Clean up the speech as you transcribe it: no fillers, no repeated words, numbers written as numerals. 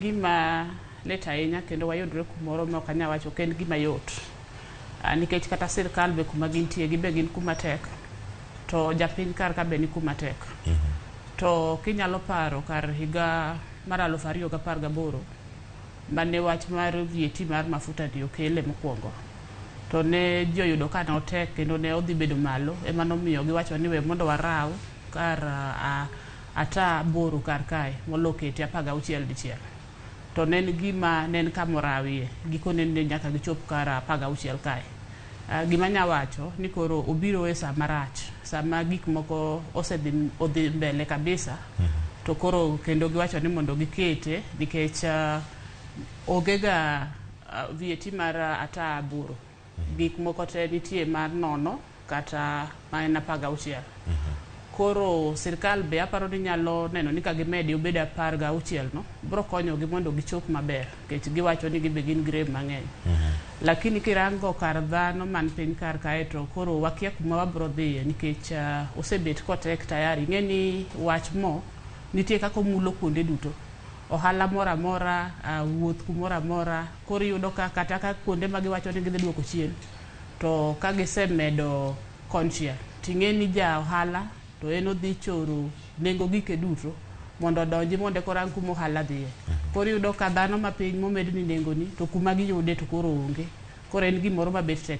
Gima lit ahinya kendo wayudre kumoro ma ok anyal wacho ok en gima yot. Nikech kata sirkal be kuma gintie gibe gin kuma tek to japiny kar ka be ni kuma tek. To kinyalo paro kar higa mar 2018 mane wach mar VAT mar mafuta ni okele mokwongo to ne ji oyudo ka notek kendo ne odhi bedo malo ema nomiyo giwacho ni we mondo waraw kar ata aboro kar kae molo kete 16 dichiel. To ne en gima ne en kama orawie gikone ne nyaka gichop kar 16 kae. Gima anya wacho ni koro obiro e saa marach sama gik moko osedhi odhi mbele kabisa to koro kendo giwacho ni mondo gikete nikech onge ga VAT mar ata aboro. Gik moko te nitie mar nono kata ma en 16. Koro sirkal be aparo ni nyalo neno ni ka gimede obed 16 no bro konyogi mondo gichop maber nikech giwacho ni gibe gin gi rem mang'eny. Lakini kirango kar dhano man piny kar kae to koro wakia kuma wabro dhiye nikech osebet kotek tayari. Ing'e ni wach mo nitie kaka omulo kuonde duto. Ohala moro amora, wuoth kumoro amora, koro iyudo ka kata ka kuonde ma giwacho ni gidhi duoko chien to ka gisemedo konchiel ting'e ni ja ohala to en odhi choro nengo gike duto mondo odonji mondo eka orang kuma ohala dhiye. Koro iyudo ka dhano mapiny momedni nengoni to kuma giyude to koro onge. Koro en gimoro mabet tek.